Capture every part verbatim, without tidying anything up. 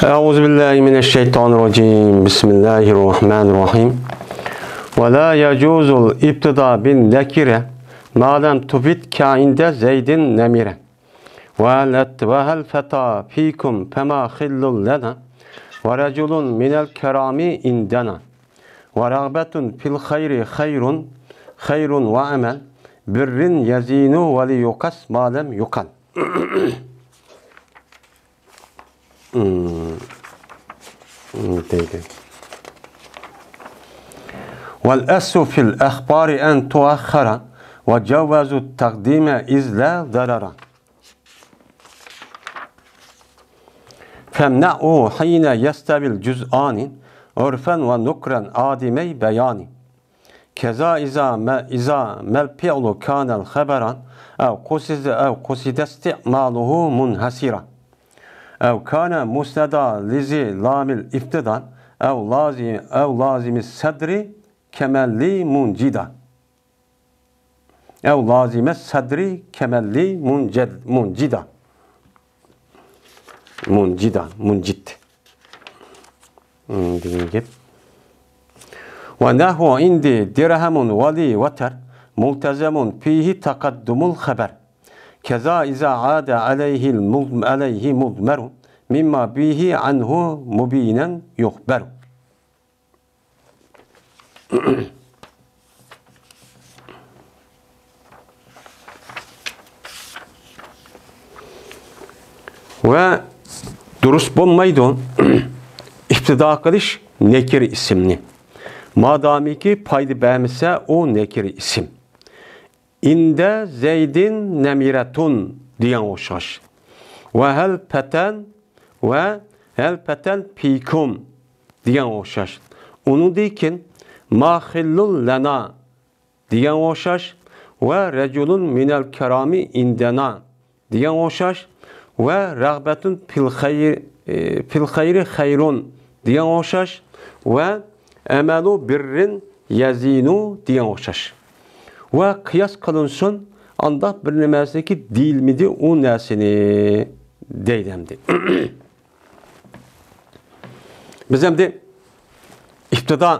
أعوذ بالله من الشيطان الرجيم. بسم الله الرحمن الرحيم. ولا يجوز الابتداء بالنكرة ما لم تفد كعند زيد نمرة. وهل، وهل فتى فيكم فما خل لنا ورجل من الكرام عندنا. ورغبة في الخير خير، خير وعمل بر يزين وليقص ما لم يقل. مم. مم، دەيدۇ. والأصل في الأخبار أن تؤخر وجوزوا التقديم إذ لا ضرر. فامنعه حين يستوي الجزءان عرفا ونكرا عادمي بيان. كذا إذا ما، إذا ما الفعل كان خبرا أو قصد، أو قصد استعماله منحصرا أو كان مسندا لذي لام الابتداء أو لازم، أو لازم الصدر كمن لي منجدا. أو لازم الصدر كمن لي منجد، منجدا. منجدا، منجد. مم، دېگەن گەپ. ونحو عندي درهم ولي وتر ملتزم فيه تقدم الخبر. كذا إذا عاد عليه المض-، عليه مضمر مما به عنه مبينا يخبر. ۋە دۇرۇس بولمايدۇ ئىپتىدا قىلىش نەكىرە ئىسىمنى، مادامىكى پايدا بەرمىسە ئۇ نەكىرە ئىسىم. ئىندە زەيدىن نەمىرەتۇن دېگەن ئوخشاش. ۋە ھەل پەتەن ۋە ھەل پەتەن پىكۇم دېگەن ئوخشاش. ئۇنىڭدىن كېيىن ما خىللۇل لەنا دېگەن ئوخشاش. ۋە رەجۇلۇن مىنەل كىرامى ئىندەنا دېگەن ئوخشاش. ۋە رەغبەتۇن فىل خەير-، ئى، فىل خەيرى خەيرۇن دېگەن ئوخشاش. ۋە ئەمەلۇ بىررىن يەزىنۇ دېگەن ئوخشاش. ۋە قىياس قىلىنسۇن، ئانداق بىر نەرسىنىڭكى دېيىلمىدى ئۇ نەرسىنى دەيدۇ ئەمدى. بىز ئەمدى ئىپتىدا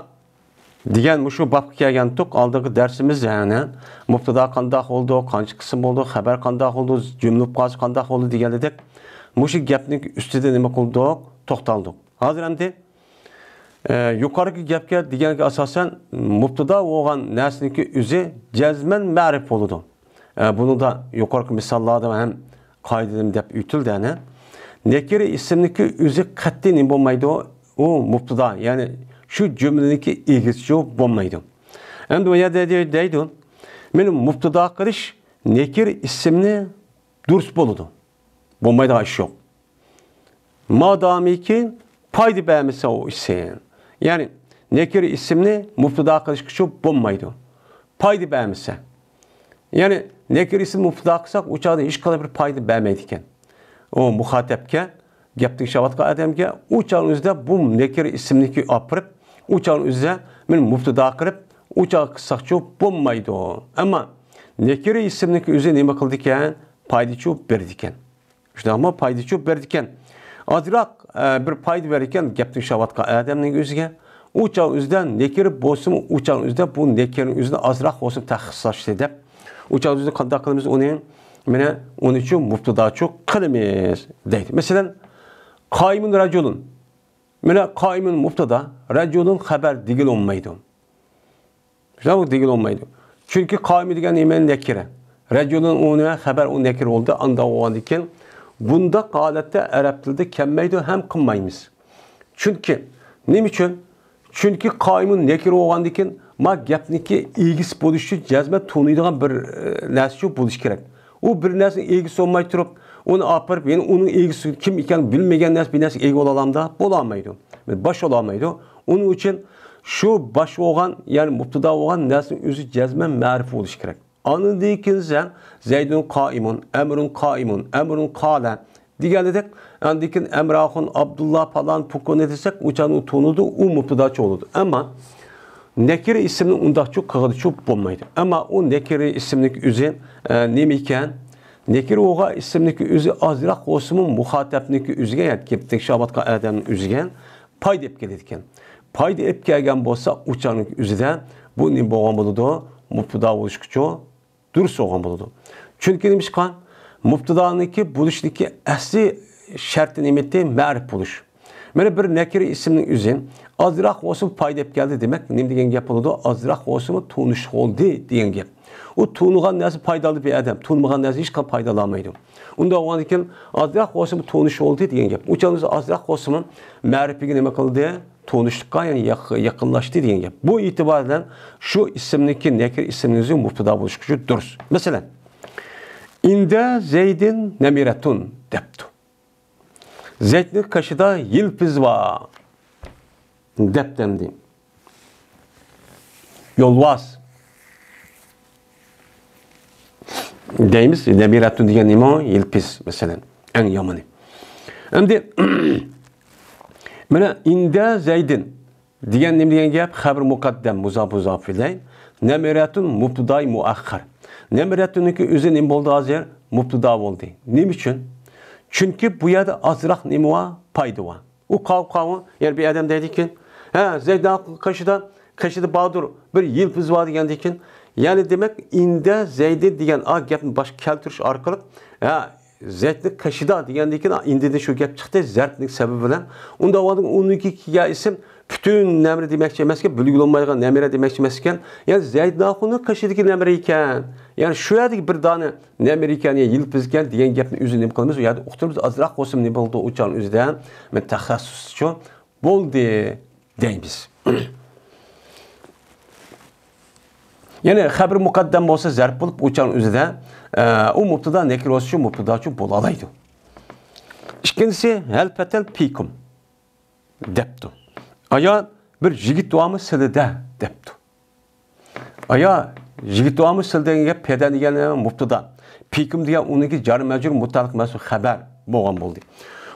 دېگەن مۇشۇ بابقا كەلگەنتۇق، ئالدىنقى دەرسىمىز، يەنى مۇپتىدا قانداق بولىدۇ، قانچە قىسىم بولىدۇ، خەۋەر قانداق بولىدۇ، جۈملە بولۇپ قالسا قانداق بولىدۇ دېگەندەك، مۇشۇ گەپنىڭ ئۈستىدە نېمە قىلدۇق، توختالدۇق. ھازىر ئەمدى، ئە، يۇقىرىقى گەپكە دېگەنگە ئاساسەن، مۇپتىدا بولغان نەرسىنىڭكى ئۆزى جەزمەن مەرىپ بولىدۇ. ئە، بۇنىڭدا يۇقىرىقى مىساللاردا ھەم قايدىدىن دەپ ئۆتۈلدى، ئەنە. نەكىرە ئىسىمنىڭكى ئۆزى قەتئىي نېمە بولمايدۇ؟ ئۇ مۇپتىدا، يەنى شۇ جۈملىنىڭكى ئىگىسى بولمايدۇ. ئەمدى بۇ يەردە دەي-، دەيدۇ، مېنى مۇپتىدا قىلىش نەكىرە ئىسىمنى دۇرۇس بولىدۇ. بولمايدىغان ئىش يوق. مادامىكى پايدا بەرمىسە ئۇ ئىسىم. يەنى نەكىرە ئىسىمنى مۇپتىدا قىلىشقىچە بولمايدۇ. پايدا بەرمىسە. يەنى نەكىرە ئىسىمنى مۇپتىدا قىلساق، ئۇ چاغدا ھېچقانداق بىر پايدا بەرمەيدىكەن. ئۇ مۇخاتەپكە، گەپ تېڭىشىۋاتقان ئادەمگە، ئۇ چاغنىڭ ئۆزىدە بۇ نەكىرە ئىسىمنىكى ئاپىرىپ، ئۇ چاغنىڭ ئۆزىدە مېنى مۇپتىدا قىلىپ، ئۇ چاغ قىلساقچۇ بولمايدۇ. ئەمما نەكىرە ئىسىمنىكى ئۆزى نېمە قىلىدىكەن؟ پايدىچۇ بېرىدىكەن. شۇنداقمۇ؟ پايدىچۇ بېرىدىكەن. ئازراق، ئە، بىر پايدا بېرىدىكەن گەپ تېڭىشىۋاتقان ئادەمنىڭ ئۆزىگە. ئۇ چاغ ئۆزىدە نەكىرە بولسىمۇ، ئۇ چاغ ئۆزىدە بۇ نەكىرىنىڭ ئۆزىنى ئازراق بولسىمۇ تەخسىسلاشتى دەپ، ئۇ چاغ ئۆزىدە قانداق قىلىمىز ئۇنى؟ مانا ئۇنى شۇ مۇپتىداچۇ قىلىمىز دەيدۇ. مەسىلەن، قائىمۇن رەجۇلۇن. مانا قائىمۇن مۇپتىدا، رەجۇلۇن خەۋەر دېگىلى بولمايدۇ. شۇنداق دېگىلى بولمايدۇ. چۈنكى قائىمۇن دېگەن نېمە؟ نەكىرە. رەجۇلۇن ئۇنى خەۋەر، ئۇ نەكىرە بولدى. ئانداق بولغاندىن كېيىن بۇنداق ھالەتتە ئەرەب تىلىدا كەلمەيدۇ ھەم قىلمايمىز. چۈنكى، نېمە ئۈچۈن؟ چۈنكى قائىمۇن نەكىرە بولغاندىن كېيىن، ما گەپنىڭكى ئىگىسى بولۇش ئۈچۈن جەزمەن تونۇيدىغان بىر، ئە، نەرسە شۇ بولۇش كېرەك. ئۇ بىر نەرسىنىڭ ئىگىسى بولماي تۇرۇپ، ئۇنى ئاپىرىپ، يەنە ئۇنىڭ ئىگىسى كىم ئىكەنلىكىنى بىلمىگەن نەرسە بىر نەرسىگە ئىگە بولالامدا؟ بولالمايدۇ. باش بولالمايدۇ. ئۇنىڭ ئۈچۈن شۇ باش بولغان، يەنى مۇپتىدا بولغان نەرسىنىڭ ئۆزى جەزمەن مەرىپە بولۇشى كېرەك. ئاندىن كېيىن سەن زەيدۇن قائىمۇن، ئەمرۇن قائىمۇن، ئەمرۇن قالە دېگەندەك، ئاندىن كېيىن ئەمراخۇن، ئابدۇللا، پالان، پۇكۇنى دېسەك، ئۇ چاغدا ئۇ تونۇلىدۇ، ئۇ مۇپتىداچى بولىدۇ. ئەمما نەكىرە ئىسىمنى ئۇنداقچۇ قىلغىلىچۇ بولمايدۇ. ئەمما ئۇ نەكىرە ئىسىمنىڭ ئۆزى، ئە، نېمە ئىكەن؟ نەكىرە بولغان ئىسىمنىڭكى ئۆزى ئازراق بولسىمۇ مۇخاتەبنىڭكى ئۆزىگە، يەنى گەپ تېڭىشىۋاتقان ئادەمنىڭ ئۆزىگە پايدا ئېلىپ كېلىدىكەن. پايدا ئېلىپ كەلگەن بولسا، ئۇ چاغنىڭ ئۆزىدە بۇ نېمە بولغان بولىدۇ؟ مۇبتىدا بولۇشقىچۇ دۇرۇس بولغان بولىدۇ. چۈنكى نېمىشقا؟ مۇبتىدانىڭكى بولۇشىدىكى ئەسلى شەرتى نېمە ئىدى؟ مەرىپ بولۇش. مانا بىر نەكىرە ئىسىمنىڭ ئۆزى ئازراق بولسىمۇ پايدا ئېلىپ كەلدى، دېمەك، نېمە دېگەن گەپ بولىدۇ؟ ئازراق بولسىمۇ تونۇش بولدى دېگەن گەپ. ئۇ تونۇغان نەرسە پايدا ئالدى بىر ئادەم، تونۇمىغان نەرسە ھېچقانداق پايدا ئالالمايدۇ. ئۇنداق بولغاندىن كېيىن، ئازراق بولسىمۇ تونۇش بولدى دېگەن گەپ. ئۇ چاغدا ئازراق بولسىمۇ مەرىپىگە نېمە قىلدى؟ تونۇشلۇققا، يەنى ياق-، يېقىنلاشتى دېگەن گەپ. بۇ ئېتىبار بىلەن شۇ ئىسىمنىڭكى نەكىرە ئىسىمنىڭ ئۆزى مۇبتىدا بولۇشقا شۇ دۇرۇس. مەسىلەن، ئىندە زەيدىن نەمىرەتۇن دەپتۇ. زەيدنىڭ قېشىدا يىلپىز بار دەپتۇ ئەمدى. يولۋاس دەيمىز، نەمىرەتۇن دېگەن نېمە؟ يىلپىز، مەسىلەن، ئەڭ يامىنى. ئەمدى مانا ئىندە زەيدىن دېگەن نېمە دېگەن گەپ؟ خەبىر مۇقەددەم، مۇزاپ، مۇزاپ ئىلەي. نەمىرەتۇن مۇبتىداي مۇئەخخەر. نەمىرەتۇننىڭكى ئۆزى نېمە بولدى ھازىر؟ مۇبتىدا بولدى. نېمە ئۈچۈن؟ چۈنكى بۇ يەردە ئازراق نېمە بار؟ پايدا بار. ئۇ قاۋۇ، قاۋۇ، يەنى بىر ئادەم دەيدىكەن، ھە، زەيدنىڭ قېشىدا، قېشىدا باردۇر، بىر يىلپىز بار دېگەندىكىن، يەنى دېمەك، ئىندە زەيدى دېگەن ئا گەپنى باشقا كەلتۈرۈش ئارقىلىق، ھە، زەيدنىڭ قېشىدا دېگەندىكىن، ئىندىدىن شۇ گەپ چىقتى، زەرپنىڭ سەۋەبى بىلەن. ئۇنداق بولغاندا ئۇنىڭكى كەلگەن ئىسىم پۈتۈن نەمرە دېمەكچى ئەمەسكەن، بىلگىلى بولمايدىغان نەمرە دېمەكچى ئەمەسكەن. يەنى زەيدناخۇننىڭ قېشىدىكى نەمرە ئىكەن. يەنى شۇ يەردىكى بىر دانە نەمرە ئىكەن، يا يىلپىز ئىكەن دېگەن گەپنى ئۆزى نېمە قىلىمىز؟ ئۇ يەردە ئۇقتۇرىمىز، ئازراق بولسىمۇ نېمە بولىدۇ ئۇ چاغنىڭ ئۆزىدە؟ مەن تەخەسسۇسچۇ بولدى دەيمىز. يەنى خەبىر مۇقەددەم بولسا زەرپ بولۇپ، ئۇ چاغنىڭ ئۆزىدە، ئە، ئۇ مۇبتىدا نەكىر بولسا شۇ مۇبتىداچۇ بولالايدۇ. ئىككىنچىسى، ھەل پەتەل پىكۇم دەپتۇ. ئايا، بىر يىگىت بارمۇ سىلىدە دەپتۇ. ئايا، يىگىت بارمۇ سىلىدە دېگەن گەپ پەتەل دېگەن مۇبتىدا. پىكۇم دېگەن ئۇنىڭكى جار مەجرۇر مۇتەئەللىق مەنسۇب خەبەر بولغان بولدى.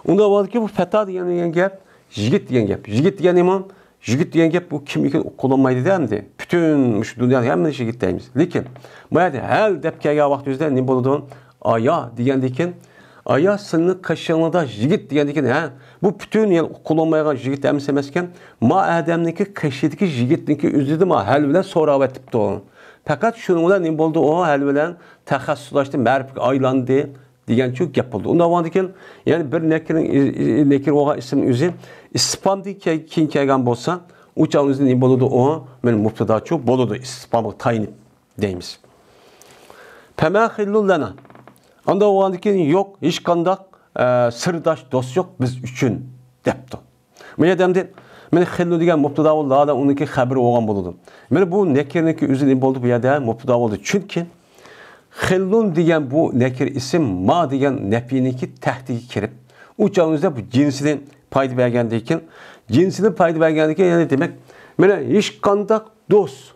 ئۇندا بولدىكى بۇ پەتا دېگەن، دېگەن گەپ، يىگىت دېگەن گەپ. يىگىت دېگەن نېمە؟ يىگىت دېگەن گەپ بۇ كىم ئىكەن قوللانمايدۇ-دە ئەمدى. پۈتۈن مۇشۇ دۇنيادا ھەممىنى يىگىت دەيمىز. لېكىن، بۇ يەردە ھەل دەپ كەلگەن ۋاقتىمىزدا نېمە بولىدۇ؟ ئايا دېگەندىكىن، ئايا سىلىنىڭ قېشىڭلىدا يىگىت دېگەندىكىن، ھە، بۇ پۈتۈن يەنى قوللانمايدىغان يىگىت ئەمەس ئەمەسكەن. ما ئادەمنىڭكى قېشىدىكى يىگىتنىڭكى ئۆزىدە ما ھەل بىلەن سوراۋېتىپتۇ. پەقەت شۇنىڭ بىلەن نېمە بولدى؟ ئۇ ھەل بىلەن تەخەسسۇسلاشتى، مەرىپىگە ئايلاندى. دېگەنچۇ گەپ بولدى. ئۇنداق بولغاندىكىن، يەنى بىر نەكىرنىڭ، نەكىر بولغان ئىسىمنىڭ ئۆزى ئىستىفھامدىن كەي-، كېيىن كەلگەن بولسا، ئۇ چاغنىڭ ئۆزىدە نېمە بولىدۇ؟ ئۇ مانا مۇبتىداچۇ بولىدۇ، ئىستىفھامغا تايىنىپ دەيمىز. پەما خىللۇن لەنا. ئانداق بولغاندىكىن يوق، ھېچقانداق، ئە، سىرداش، دوست يوق بىز ئۈچۈن دەپتۇ. بۇ يەردە ئەمدى مانا خىللۇ دېگەن مۇبتىدا بولدى، ھالا ئۇنىڭكى خەبىرى بولغان بولىدۇ. مانا بۇ نەكىرنىڭكى ئۆزى نېمە بولدى؟ بۇ يەردە مۇبتىدا بولدى. چۈنكى خىللۇن دېگەن بۇ نەكىر ئىسىم ما دېگەن نەپىنىڭكى تەھتىگە كىرىپ، ئۇ چاغىمىزدا بۇ جىنسىدىن پايدا بەرگەندىن كېيىن، جىنسىدىن پايدا بەرگەندىن كېيىن، يەنى دېمەك، مانا ھېچقانداق دوست،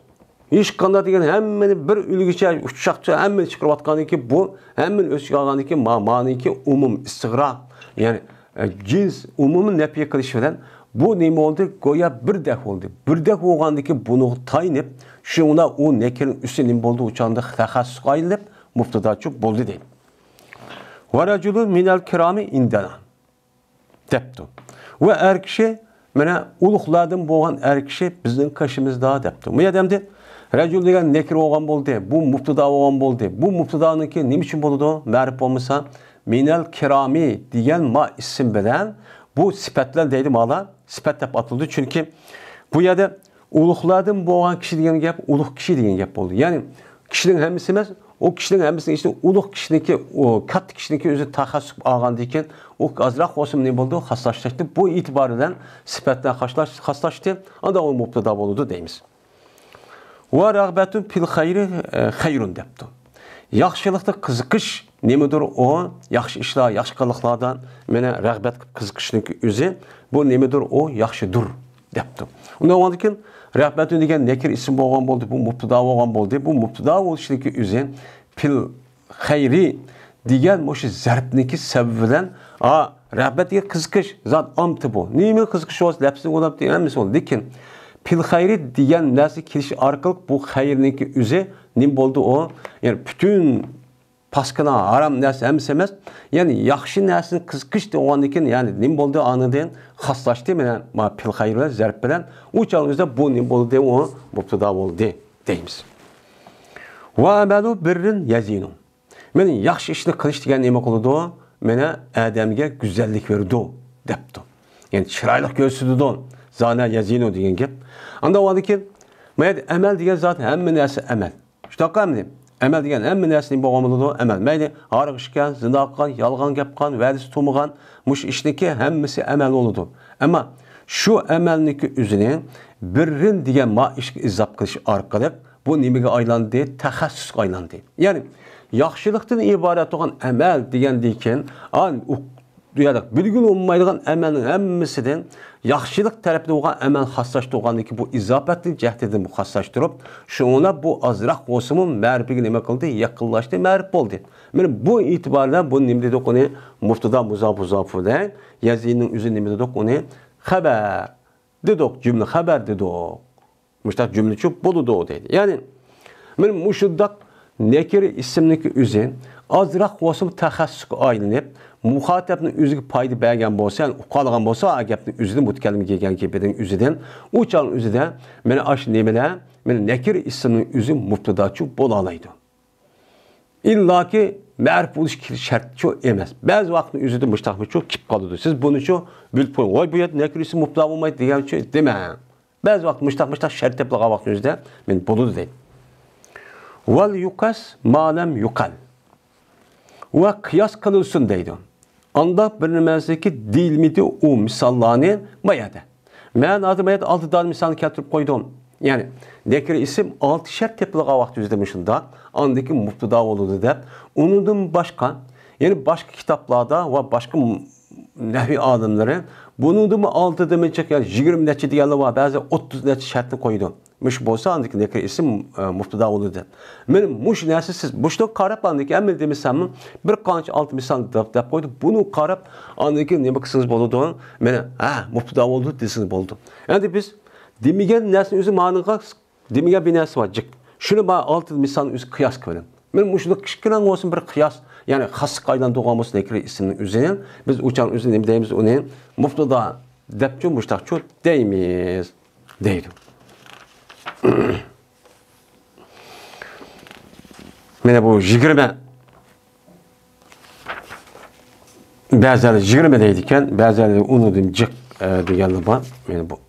ھېچقانداق دېگەن ھەممىنى بىر ئۈلگىچە ئۇچچاقچە ھەممىنى چىقىرىۋاتقاندىن كېيىن، بۇ ھەممىنى ئۆز ئىچىگە ئالغاندىن كېيىن، ما-، مانىكى ئومۇم ئىستىغراق، يەنى، ئە، جىنس ئومۇمىي نەپى قىلىش بىلەن بۇ نېمە بولدى؟ گويا بىردەك بولدى. بىردەك بولغاندىن كېيىن بۇنىڭغا تايىنىپ، شۇڭا ئۇ نەكىرنىڭ ئۆزى نېمە بولدى؟ ئۇ چاغدا تەخەسسۇسقا ئايلىنىپ، مۇبتىداچۇ بولدى دەيدۇ. ۋە رەجۇلۇن مىنەل كىرامى ئىندەنا. دەپتۇ. ۋە ئەر كىشى، مانا، ئۇلۇغلاردىن بولغان ئەر كىشى بىزنىڭ قېشىمىزدا دەپتۇ. بۇ يەردە ئەمدى رەجۇل دېگەن نەكىر بولغان بولدى، بۇ مۇبتىدا بولغان بولدى. بۇ مۇبتىدانىڭكى نېمە ئۈچۈن بولىدۇ؟ مەرىپ بولمىسا، مىنەل كىرامى دېگەن ما ئىسىم بىلەن بۇ سۈپەتلەر دەيدۇ، مالا سۈپەت دەپ ئاتىلىدۇ. چۈنكى بۇ يەردە ئۇلۇغلاردىن بولغان كىشى دېگەن گەپ ئۇلۇغ كىشى دېگەن گەپ بولدى. يەنى كىشىنىڭ ھەممىسى ئەمەس، ئۇ كىشىنىڭ ھەممىسىنىڭ ئىچىدە ئۇلۇغ كىشىنىڭكى، ئۇ كاتتا كىشىنىڭكى ئۆزى تەخەسسۇس ئالغاندىن كېيىن، ئۇ ئازراق بولسىمۇ نېمە بولدى؟ خاسلاشتى. بۇ ئېتىبار بىلەن سۈپەتلەر خاسلاش-، خاسلاشتى. ئاندا ئۇ مۇبتىدا بولىدۇ دەيمىز. ۋە رەغبەتۇن پىل خەيرى، ئە، خەيرۇن دەپتۇ. ياخشىلىقتا قىزىقىش نېمىدۇر ئۇ؟ ياخشى ئىشلار، ياخشى قىلىقلاردا مانا رەغبەت قىلىپ قىزىقىشنىڭ ئۆزى، بۇ نېمىدۇر ئۇ؟ ياخشىدۇر دەپتۇ. ئۇنداق بولغاندىكىن، رەغبەتۇن دېگەن نەكىر ئىسىم بولغان بولدى، بۇ مۇبتىدا بولغان بولدى. بۇ مۇبتىدا بولۇشنىڭكى ئۆزى پىل خەيرى دېگەن مۇشۇ زەرپنىڭكى سەۋەبى بىلەن، ئا، رەغبەت دېگەن قىزىقىش، زات ئامتى بۇ. نېمە قىزىقىش بولسا، لەپسىنى ئويلاپ ھەممىسى بولىدۇ. لېكىن پىل خەيرى دېگەن نەرسە كېلىشى ئارقىلىق بۇ خەيرنىڭكى ئۆزى نېمە بولدى ئۇ؟ يەنى پۈتۈن پاسكىنا، ھارام نەرسە ھەممىسى ئەمەس. يەنى ياخشى نەرسىنى قىزىقىش دېگەن ئىكەن، يەنى نېمە بولدى ئاندىن؟ خاسلاشتى مانا ما پېئىل خەير بىلەن، زەرپ بىلەن. ئۇ چاغ ئۆزىدە بۇ نېمە بولدى؟ ئۇ مۇبتىدا بولدى دەيمىز. ۋە ئەمەلۇ بىررىن يەزىنۇ. مانا ياخشى ئىشنى قىلىش دېگەن نېمە قىلىدۇ؟ مانا ئادەمگە گۈزەللىك بېرىدۇ دەپتۇ. يەنى چىرايلىق كۆرسىتىدۇ. زانە يەزىنۇ دېگەن گەپ. ئاندىن ئۇنىڭدىن كېيىن، مانا ئەمەل دېگەن زات ھەممە نەرسە ئەمەل. شۇنداققۇ ئەمدى؟ ئەمەل دېگەن ھەممە نەرسە نېمە بولغان بولىدۇ؟ ئەمەل. مەيلى ھاراق ئىچكەن، زىنا قىلغان، يالغان گەپ قىلغان، ۋەدىسى تۇرمىغان، مۇشۇ ئىشنىڭكى ھەممىسى ئەمەل بولىدۇ. ئەمما شۇ ئەمەلنىڭكى ئۆزىنى بىررىن دېگەن ما ئىشقا ئىزاپ قىلىش ئارقىلىق بۇ نېمىگە ئايلاندى؟ تەخەسسۇسقا ئايلاندى. يەنى ياخشىلىقتىن ئىبارەت بولغان ئەمەل دېگەندىن كېيىن، ئا، ئۇ بۇ يەردە بىلگىلى بولمايدىغان ئەمەلنىڭ ھەممىسىدىن ياخشىلىق تەرەپتە بولغان ئەمەل خاسلاشتۇرغاندىن كېيىن، بۇ ئىزاپەتنىڭ جەھىتىدىن بۇ خاسلاشتۇرۇپ، شۇڭا بۇ ئازراق بولسىمۇ مەرىپىگە نېمە قىلدى؟ يېقىنلاشتى، مەرىپ بولدى. مانا بۇ ئېتىبار بىلەن بۇ نېمە دېدۇق ئۇنى؟ مۇبتىدا مۇزاپ مۇزاپۇ بىلەن يەزىنىڭ ئۆزى نېمە دېدۇق ئۇنى؟ خەبەر دېدۇق، جۈملە خەبەر دېدۇق. مۇشۇنداق جۈملىچۇ بولىدۇ دەيدۇ. يەنى، مانا مۇشۇنداق نەكىرە ئىسىمنىڭكى ئۆزى ئازراق بولسىمۇ تەخەسسۇسقا ئايلىنىپ، مۇخاتەبنىڭ ئۆزىگە پايدا بەرگەن بولسا، يەنى ئۇقالىغان بولسا، ئا گەپنىڭ ئۆزىدىن، مۇتەكەللىمگە كەلگەن گېپىنىڭ ئۆزىدىن، ئۇ چاغنىڭ ئۆزىدە، مانا ئاشۇ نېمىلەر، مانا نەكىرە ئىسىمنىڭ ئۆزى مۇبتىداچۇ بولالايدۇ. ئىللاكى مەرىپ بولۇش شەرتچۇ ئەمەس. بەزى ۋاقىتنىڭ ئۆزىدە مۇشتاقمىچۇ كېلىپ قالىدۇ. سىز بۇنىچۇ بىلىپ قويۇڭ. ۋاي، بۇ يەردە نەكىرە ئىسىم مۇبتىدا بولمايدۇ دېگەنچۇ دېمەڭ. بەزى ۋاقىت مۇشتاق، مۇشتاق شەرت تېپىلغان ۋاقىتنىڭ ئۆزىدە مانا بولىدۇ دەيدۇ. ۋەل يۇقەس ما لەم يۇقەل. ۋە قىياس قىلىنسۇن دەيدۇ. ئانداق بىر نېمىسىكى دېيىلمىدى ئۇ مىساللارنى ما يەردە. مەن ھازىر ما يەردە ئالتە دانە مىسالنى كەلتۈرۈپ قويدۇم. يەنى، نەكىرە ئىسىم ئالتە شەرت تېپىلغان ۋاقىت ئۆزىدە مۇشۇنداق، ئاندىن كېيىن مۇبتىدا بولىدۇ دەپ، ئۇنىڭدىن باشقا، يەنى باشقا كىتابلاردا ۋە باشقا نەھۋىي ئالىملىرى بۇنىڭدىمۇ ئالتىدىمۇ جىق، يەنى يىگىرمە نەچچە دېگەنلەر بار، بەزى ئوتتۇز نەچچە شەرتنى قويىدۇ. مۇشۇ بولسا ئاندىكى نەكىرە ئىسىم، ئە، مۇبتىدا بولىدۇ. مانا مۇشۇ نەرسە سىز مۇشۇنى قاراپ ئاندىكى ئەمەل دېمىسەممۇ بىر قانچە ئالتە مىسال دەپ، دەپ قويدۇم. بۇنى قاراپ ئاندىكى نېمە قىلسىڭىز بولىدۇ؟ مانا، ھە، مۇبتىدا بولىدۇ دېسىڭىز بولىدۇ. ئەمدى بىز دېمىگەن نەرسىنى ئۆزى مانىغا دېمىگەن بىر نەرسە بار، جىق. شۇنى ما ئالتە مىسالنى ئۆزى قىياس قىلىپ. مانا مۇشۇنداق كىچىككىنە بولسۇن بىر قىياس، يەنى خاسلىققا ئايلاندۇرغان بولسا نەكىرە ئىسىمنىڭ ئۆزىنى، بىز ئۇ چاغ ئۆزى نېمە دەيمىز ئۇنى؟ مۇبتىدا دەپچۇ، مۇشتاقچۇ دەيمىز دەيدۇ. مانا بۇ يىگىرمە، بەزىلەر يىگىرمە دەيدىكەن، بەزىلەر ئۇنىڭدىن جىق، ئە، دېگەنلەر بار. مانا بۇ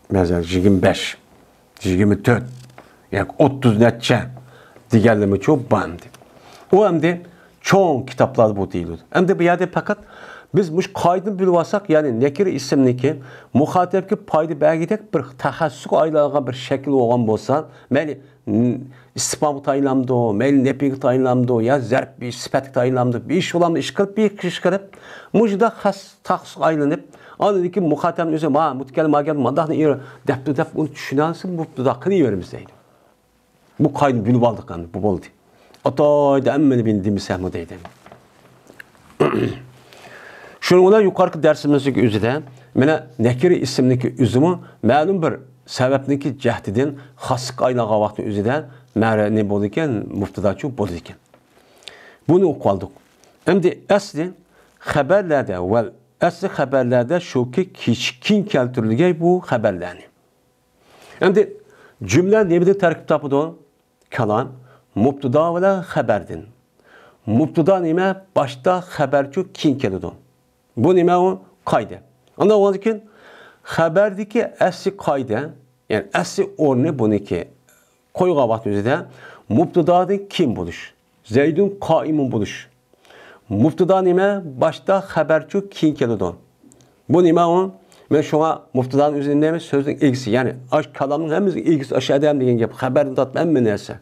بەزىلەر يىگىرمە بەش، يىگىرمە تۆت ياكى ئوتتۇز نەچچە دېگەنلىرىمۇچۇ بار ئەمدى. ئۇ ئەمدى چوڭ كىتابلاردا بۇ دېيىلىدۇ. ئەمدى بۇ يەردە پەقەت بىز مۇشۇ قائىدىنى بىلىۋالساق، يەنى نەكىرە ئىسىمنىكى مۇخاتەبكە پايدا بەرگۈدەك بىر تەخەسسۇسقا ئايلانغان بىر شەكىل بولغان بولسا، مەيلى، م، ئىستىفھامغا تايىنلامدۇ، مەيلى نەپىگە تايىنلامدۇ يا زەرپىي سۈپەتكە تايىنلامدۇ، بىر ئىش بولامدۇ، ئىش قىلىپ، بىر ئىش قىلىپ، مۇشۇنداق خاس تەخەسسۇسقا ئايلىنىپ، ئاندىن كېيىن مۇخاتەبنىڭ ئۆزى، ما، مۇتەكەللىم ما گەپ مانداقنى ئېرى دەپتۇ دەپ ئۇنى چۈشىنەلسە مۇبتىدا قىلىۋېرىمىز دەيدۇ. بۇ قائىدىنى بىلىپ ئالدۇق ئەمدى، بۇ بولدى. ئاتايدا ھەممىنى بىلدى دېمىسەممۇ دەيدۇ. شۇنىڭ بىلەن يۇقىرىقى دەرسىمىزنىڭ ئۆزىدە مانا نەكىرە ئىسىمنىڭكى ئۆزىمۇ مەلۇم بىر سەۋەبنىڭكى جەھىتىدىن خاسلىققا ئايلانغان ۋاقىتنىڭ ئۆزىدە مەرە نېمە بولىدىكەن؟ مۇبتىداچۇ بولىدىكەن. بۇنى ئۇقۇپ ئالدۇق. ئەمدى ئەسلى خەبەرلەردە ۋە ئەسلى خەبەرلەردە شۇكى، كېيىن كەلتۈرۈلگەي بۇ خەبەرلەرنى. ئەمدى جۈملە نېمىدىن تەركىب تاپىدۇ؟ كالام مۇبتىدا بىلەن خەبەردىن. مۇبتىدا نېمە؟ باشتا، خەبەرچۇ كېيىن كېلىدۇ. بۇ نېمە ئۇ؟ قائىدە. ئاندىن ئۇنىڭدىن كېيىن خەبەردىكى ئەسلى قائىدە، يەنى ئەسلى ئورنى بۇنىڭكى قويغان ۋاقىت ئۆزىدە مۇبتىدادىن كېيىن بولۇش. زەيدۇن قائىمۇن بولۇش. مۇبتىدا نېمە؟ باشتا، خەبەرچۇ كېيىن كېلىدۇ. بۇ نېمە ئۇ؟ مەن شۇڭا مۇبتىدانىڭ ئۆزى نېمە دەيمەن؟ سۆزنىڭ ئىگىسى، يەنى ئاش كالامنىڭ ھەممىسىنىڭ ئىگىسى ئاش ئادەم دېگەن گەپ، خەبەردىن تارتىپ ھەممە نەرسە.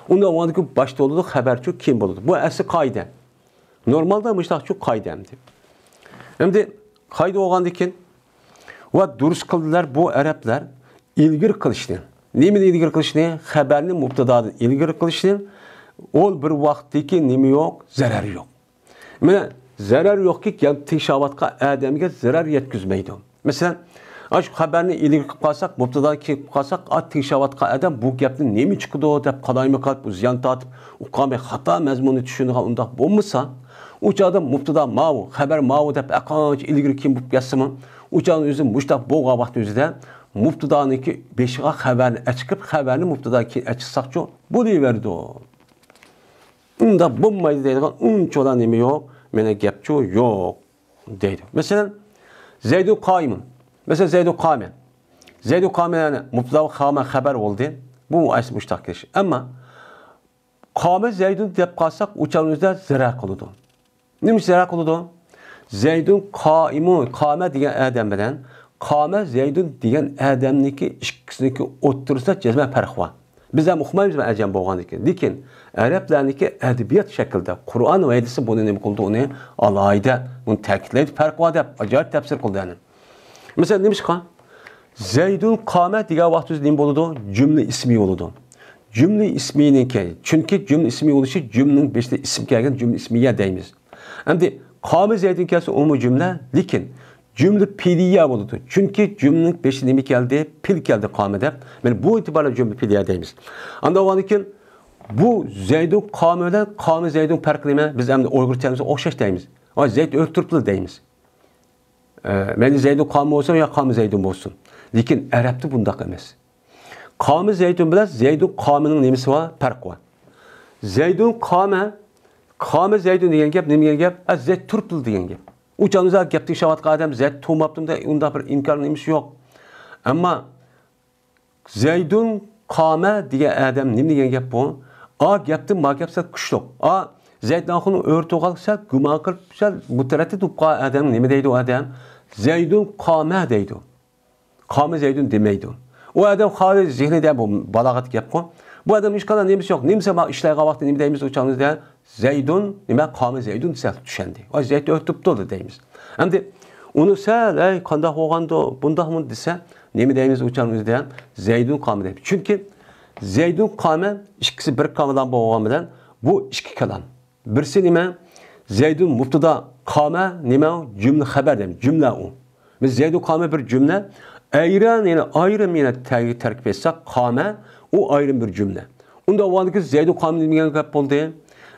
ئۇنداق بولغاندىكىن باشتا بولىدۇ، خەبەرچۇ كېيىن بولىدۇ. بۇ ئەسلى قائىدە. نورمالدا مۇشۇنداقچۇ قائىدە ئەمدى. ئەمدى قائىدە بولغاندىن كېيىن ۋە دۇرۇس قىلدىلەر بۇ ئەرەبلەر ئىلگىرى قىلىشنى. نېمىنى ئىلگىرى قىلىشنى؟ خەبەرنى مۇبتىدادىن ئىلگىرى قىلىشنى. ئۇ بىر ۋاقىتتىكى نېمە يوق؟ زەرەر يوق. مانا زەرەر يوقكى، يەنى تىڭشاۋاتقان ئادەمگە زەرەر يەتكۈزمەيدۇ. مەسىلەن، ئاشۇ خەۋەرنى ئىلگىرى قىلىپ قالساق، مۇبتىدا كېيىن قىلىپ قالساق، ئا، تىڭشاۋاتقان ئادەم بۇ گەپنى نېمە چىقىدۇ دەپ قالايمىقان بۇ زىيان تارتىپ ئۇقالماي خاتا مەزمۇننى چۈشىنىدىغان ئۇنداق بولمىسا، ئۇ چاغدا مۇبتىدا ماۋۇ، خەۋەر ماۋۇ دەپ ھەرقانچە ئىلگىرى كېيىن بولۇپ كەتسىمۇ، ئۇ چاغنىڭ ئۆزى مۇشۇنداق بولغان ۋاقىت ئۆزىدە مۇبتىدانىڭكى بېشىغا خەۋەرنى ئەچىقىپ، خەۋەرنى مۇبتىدا كېيىن ئەچىقساقچۇ بولۇۋېرىدۇ. ئۇنداق بولمايدۇ دەيدىغان ئۇنچىۋالا نېمە يوق، مانا گەپچۇ يوق دەيدۇ. مەسىلەن، زەيدۇن قائىمۇن. مەسىلەن، زەيدۇن قامە. زەيدۇن قامە، يەنى مۇبتىدا قامە خەۋەر بولدى. بۇ ئەسلى مۇشتاق كېلىش. ئەمما قامە زەيدۇن دەپ قالساق، ئۇ چاغنىڭ ئۆزىدە زەرەر قىلىدۇ. نېمە ئۈچۈن زەرەر قىلىدۇ؟ زەيدۇن قائىمۇن، قامە دېگەن ئادەم بىلەن قامە زەيدۇن دېگەن ئادەمنىڭكى ئىككىسىنىڭكى ئوتتۇرىسىدا جەزمەن پەرق بار. بىز ھەم ئۇقمايمىز ئەجەم بولغاندىن كېيىن. لېكىن ئەرەبلەرنىڭكى ئەدەبىيات شەكلىدە قۇرئان ۋە ھەدىستە بۇنى نېمە قىلدى؟ ئۇنى ئالاھىدە، بۇنى تەكىتلەيدۇ، پەرق بار دەپ ئاجايىپ تەپسىر قىلدى يەنى. مەسىلەن، نېمىشقا؟ زەيدۇن قامە دېگەن ۋاقىت ئۆزى نېمە بولىدۇ؟ جۈملە ئىسمى بولىدۇ. جۈملە ئىسمىنىڭكى، چۈنكى جۈملە ئىسمى بولۇشى جۈملىنىڭ بېشىدا ئىسىم كەلگەن جۈملە ئىسمىيە دەيمىز. ئەمدى قامە زەيدۇن كەلسە ئۇمۇ جۈملە، لېكىن جۈملە پېئلىيە بولىدۇ. چۈنكى جۈملىنىڭ بېشىدا نېمە كەلدى؟ پېئىل كەلدى قامە دەپ. مانا بۇ ئېتىباردا جۈملە پېئلىيە دەيمىز. ئاندىن بولغاندىن كېيىن بۇ زەيدۇن قامە بىلەن قامە زەيدۇن پەرقى نېمە؟ بىز ئەمدى ئۇيغۇرچە ئوخشاش دەيمىز. ۋە زەيد ئۆلتۈرۈپلا دەيمىز. ئە، مەيلى زەيدۇن قامە بولسۇن يا قامە زەيدۇن بولسۇن. لېكىن ئەرەبتە بۇنداق ئەمەس. قامە زەيدۇن بىلەن زەيدۇن قامىنىڭ نېمىسى بار؟ پەرقى بار. زەيدۇن قامە، قامە زەيدۇن دېگەن گەپ نېمە دېگەن گەپ؟ ئە، زەيد تۇرۇپلا دېگەن گەپ. ئۇ چاغدا گەپ تېڭىشىۋاتقان ئادەم زەيد تۇرماپتىمۇ دەپ ئۇنداق بىر ئىنكار نېمىسى يوق. ئەمما زەيدۇن قامە دېگەن ئادەم نېمە دېگەن گەپ بۇ؟ ئا گەپتىن ما گەپ سەل كۈچلۈك. ئا زەيدۇن ئاخۇننىڭ ئۆرە تۇرغان سەل گۇمان قىلىپ، سەل بۇ تەرەپتە تۇرۇپ قالغان ئادەم نېمە دەيدۇ ئادەم؟ زەيدۇن قامە دەيدۇ. قامە زەيدۇن دېمەيدۇ. ئۇ ئادەم خالىي زېھنىدە بۇ بالاغەت گەپقۇ. بۇ ئادەم ھېچقانداق نېمىسى يوق. نېمىسى ما ئىشلەيدىغان ۋاقتى نېمە دەيمىز ئۇ چاغنىڭ ئۆزىدە؟ زەيدۇن، نېمە، قامە زەيدۇن دېسە چۈشەندى. ۋاي، زەيد ئۆتۈپتۇ دەيمىز. ئەمدى ئۇنى سەل، ئەي، قانداق بولغاندۇ، بۇنداقمۇ دېسە، نېمە دەيمىز ئۇ چاغنىڭ ئۆزىدە؟ زەيدۇن قامە دەيمىز. چۈنكى زەيدۇن قامە ئىككىسى بىر كالام بولغان بىلەن بۇ ئىككى كالام. بىرسى نېمە؟ زەيدۇن مۇبتىدا، قامە نېمە؟ جۈملە خەۋەر دەيمىز. جۈملە ئۇ. بىز زەيدۇن قامە بىر جۈملە، ئايرىم، يەنى ئايرىم يەنە تەركىب ئېيتساق، قامە ئۇ ئايرىم بىر جۈملە. ئۇنداق بولغاندىكىن زەيدۇن قامە دېگەن گەپ بولدى.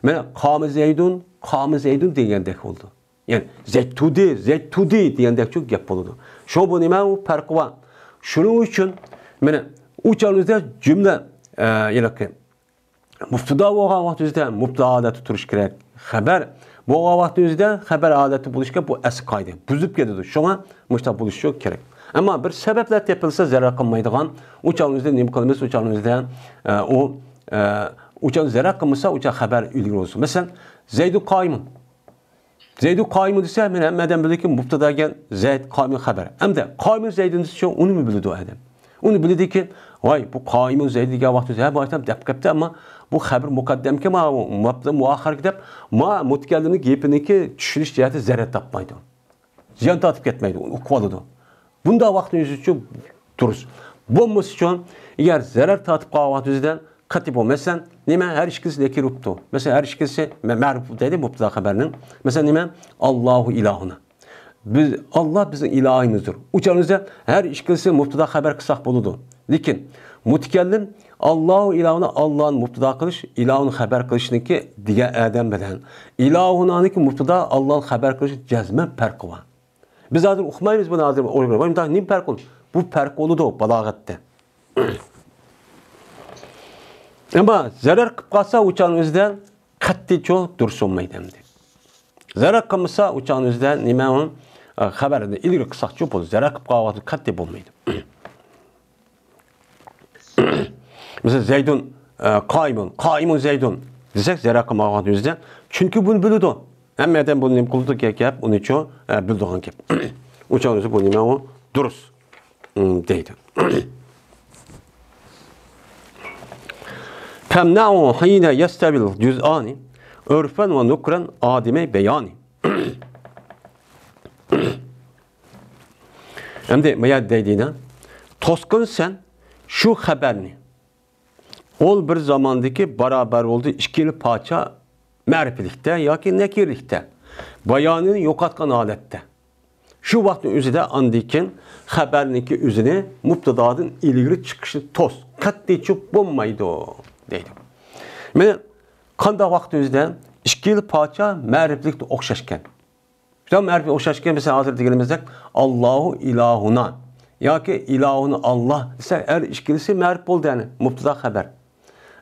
مانا قامە زەيدۇن، قامە زەيدۇن دېگەندەك بولدى. يەنى زەيد تۇردى، زەيد تۇردى دېگەندەكچۇ گەپ بولىدۇ. شۇ بۇ نېمە؟ ئۇ پەرقى بار. شۇنىڭ ئۈچۈن مانا ئۇ چاغنىڭ ئۆزىدە جۈملە، ئە، يەنى مۇبتىدا بولغان ۋاقىت ئۆزىدە مۇبتىدا ھالەتتە تۇرۇش كېرەك. خەۋەر بولغان ۋاقىت ئۆزىدە خەۋەر ھالەتتە بولۇش كېرەك. بۇ ئەسلى قائىدە. بۇزۇپ كېتىدۇ. شۇڭا مۇشۇنداق بولۇشى كېرەك. ئەمما بىر سەۋەبلەر تېپىلسا زەرەر قىلمايدىغان، ئۇ چاغنىڭ ئۆزىدە نېمە قىلىمىز؟ ئۇ چاغنىڭ ئۆزىدە، ئە، ئۇ، ئە، ئۇ چاغ زەرەر قىلمىسا، ئۇ چاغ خەۋەر ئىلگىرى بولسۇن. مەسىلەن، زەيدۇن قائىمۇن. زەيدۇ قائىمۇن دېسە، مانا ھەممە ئادەم بىلىدۇكى، مۇبتىدا دېگەن زەيد، قائىمۇن خەۋەر. ئەمدى قائىمۇن زەيدۇن دېسە، ئۇنىمۇ بىلىدۇ ئادەم. ئۇنى بىلىدىكى، ۋاي، بۇ قائىمۇن زەيدۇن دېگەن ۋاقىت ئۆزى، ھە، بۇ ئادەم دەپ قېپتۇ، ئەمما بۇ خەۋەر مۇقەددەمكى، ما مۇبتىدا مۇئەخخەركى دەپ، ما مۇتەكەللىمنىڭ گېپىنىڭكى چۈشىنىش جەھەتتە زەرەر تاپمايدۇ. زىيان تارتىپ كەتمەيدۇ، ئۇنى ئۇقۇۋالىدۇ. بۇنداق ۋاقىتنىڭ ئۆزى ئۈچۈن دۇرۇس. بولمىسىچۇ، ئەگەر زەرەر تارتىپ قالغان ۋاقىت ئۆزىدە قەتئىي بول. مەسىلەن، نېمە؟ ھەر ئىككىلىسى نەكىرە بوپتۇ. مەسىلەن، ھەر ئىككىلىسى مە-، مەرۇپ دەيدۇ مۇبتىدا خەۋەرنىڭ. مەسىلەن، نېمە؟ ئاللاھۇ ئىلاھۇنا. بىز، ئاللا بىزنىڭ ئىلاھىمىزدۇر. ئۇ چاغدا ھەر ئىككىلىسى مۇبتىدا خەۋەر قىلساق بولىدۇ. لېكىن مۇتەكەللىم ئاللاھۇ ئىلاھۇنا، ئاللانى مۇبتىدا قىلىش، ئىلاھۇنى خەۋەر قىلىشنىڭكى دېگەن ئادەم بىلەن ئىلاھۇنانىڭكى مۇبتىدا، ئاللانى خەۋەر قىلىش جەزمەن پەرقى بار. بىز ھازىر ئۇقمايمىز بۇنى ھازىر ئويغىنىپ. ۋاي، مۇنداق نېمە پەرق بولىدۇ؟ بۇ پەرق بولىدۇ بالاغەتتە. ئەمما زەرەر قىلىپ قالسا، ئۇ چاغنىڭ ئۆزىدە قەتئىيچۇ دۇرۇس بولمايدۇ ئەمدى. زەرەر قىلمىسا، ئۇ چاغنىڭ ئۆزىدە نېمە ئۇ، ئە، خەۋەرنى ئىلگىرى قىلساقچۇ بولىدۇ. زەرەر قىلىپ قالغان ۋاقىتتا قەتئىي بولمايدۇ. مەسىلەن، زەيدۇن، ئە، قائىمۇن، قائىمۇن زەيدۇن دېسەك، زەرەر قىلمىغان ئۆزىدە. چۈنكى بۇنى بىلىدۇ. ھەممە ئادەم بۇنى نېمە قىلىدۇ؟ گەپ، گەپ، ئۇنىچۇ، ئە، بىلىدىغان گەپ. ئۇ چاغ ئۆزى بۇ نېمە ئۇ؟ دۇرۇس. ئىم، دەيدۇ. تەمنەئۇ ھىينە يەستەۋىل جۈزئانى ئۆرفەن ۋە نۇكرەن ئادىمەي بەيانى. ئەمدى ما يەردە دەيدىنا، توسقۇن سەن شۇ خەۋەرنى، ئول بىر زاماندىكى بارابەر بولدى ئىككىلا پارچە مەرىپىلىكتە ياكى نەكىرىلىكتە بايانىنى يوقاتقان ھالەتتە. شۇ ۋاقىتنىڭ ئۆزىدە ئاندىن كېيىن خەبەرنىڭكى ئۆزىنى مۇبتادادىن ئىلگىرى چىقىشنى توس، قەتئىيچۇ بولمايدۇ، دەيدۇ. مانا قانداق ۋاقىتنىڭ ئۆزىدە ئىككىلا پارچە مەرىپىلىكتە ئوخشاشكەن. شۇنداق مەرىپىگە ئوخشاشكەن، مەسىلەن، ھازىر دېگىنىمىزدەك، «ئاللاھۇ ئىلاھۇنا» ياكى «ئىلاھۇنا ئاللاھ» دېسە، ھەر ئىككىلىسى مەرىپ بولدى، يەنى مۇبتادا خەبەر.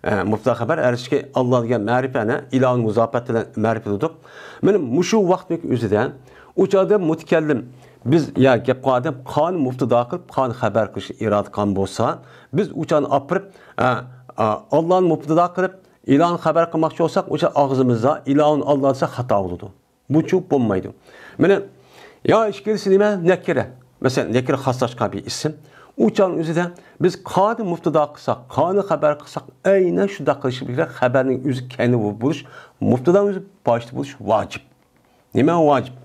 ئە، مۇبتادا خەبەر، ھەر ئىككى، «ئاللاھ» دېگەن مەرىپە، يەنى «ئىلاھۇن» مۇزاپەت بىلەن مەرىپە دېدۇق. مانا مۇشۇ ۋاقىتنىڭ ئۆزىدە ئۇ چاغدا مۇتەكەللىم، بىز يا گەپ قىلغان ئادەم قانى مۇبتادا قىلىپ، قانى خەبەر قىلىشنى ئىرادە قىلغان بولسا، بىز ئۇ چاغنى ئاپىرىپ، ئە، ئە، «ئاللاھنى» مۇبتادا قىلىپ، «ئىلاھنى» خەبەر قىلماقچى بولساق، ئۇ چاغ ئاغزىمىزدا «ئىلاھۇن ئاللاھ» دېسە خاتا بولىدۇ. بۇچۇ بولمايدۇ. مانا، يا ئىككىلىسى نېمە؟ نەكىرە. مەسىلەن، نەكىرە خاسلاشقان بىر ئىسىم. ئۇ چاغنىڭ ئۆزىدە بىز قانى مۇبتادا قىلساق، قانى خەبەر قىلساق، ئەينەن شۇنداق قىلىشى كېرەك. خەبەرنىڭ ئۆزى كەينىدە بولۇش، مۇبتادانىڭ ئۆزى باشتا بولۇش ۋاجىپ. نېمە ۋاجىپ؟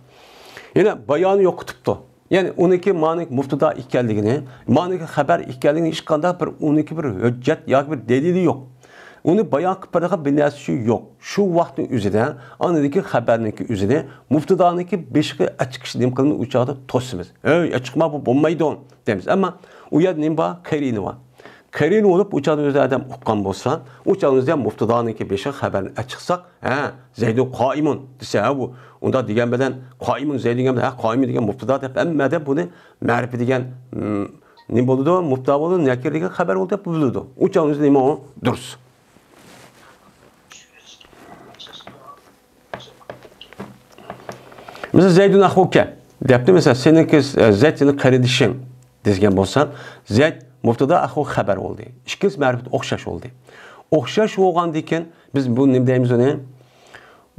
يەنە بايانى يوقىتىپتۇ. يەنى ئۇنىڭكى مانىڭكى مۇبتادا ئىكەنلىكىنى، مانىڭكى خەبەر ئىكەنلىكىنى ھېچقانداق بىر ئۇنىڭكى بىر ھۆججەت ياكى بىر دەلىلى يوق. ئۇنى بايان قىلىپ بېرىدىغان بىر نەرسىسى يوق. شۇ ۋاقىتنىڭ ئۆزىدە ئاندىن كېيىن خەبەرنىڭكى ئۆزىنى مۇبتادانىڭكى بېشىغا ئەچىقىش نېمە قىلىمىز؟ ئۇ چاغدا توسىمىز. «ھەي، ئەچىقما، بۇ بولمايدۇ» دەيمىز. ئەمما ئۇ يەردە نېمە بار؟ قېرىنە بار. قېرىنە بولۇپ، ئۇ چاغنىڭ ئۆزىدە ئادەم ئۇققان بولسا، ئۇ چاغنىڭ ئۆزىدە مۇبتادانىڭكى بېشىغا خەبەرنى ئەچىقساق، «ھە، زەيدۇن قائىمۇن» دېسە، ھە، بۇ ئۇنداق دېگەن بىلەن، «قائىمۇن زەيدۇن» دېگەن بىلەن، ھە، قائىمۇن دېگەن مۇبتادا دەپ ھەممە ئادەم بۇنى مەرىپە دېگەن، م، نېمە بولىدۇ؟ مۇبتادا بولىدۇ، نەكىرە دېگەن خەبەر بولىدۇ دەپ بىلىدۇ. ئۇ چاغنىڭ ئۆزىدە نېمە ئۇ؟ دۇرۇس. مىسال، «زەيدۇن ئەخۇكە» دەپتۇ. مىسال، «سېنىڭكى، ئە، زەيد سېنىڭ قېرىندىشىڭ» دېگەن بولسا، زەيد مۇبتادا، ئەخۇ خەبەر بولدى. ئىككىلىسى مەرىپىدە ئوخشاش بولدى. ئوخشاش بولغاندىن كېيىن بىز بۇ نېمە دەيمىز ئۇنى؟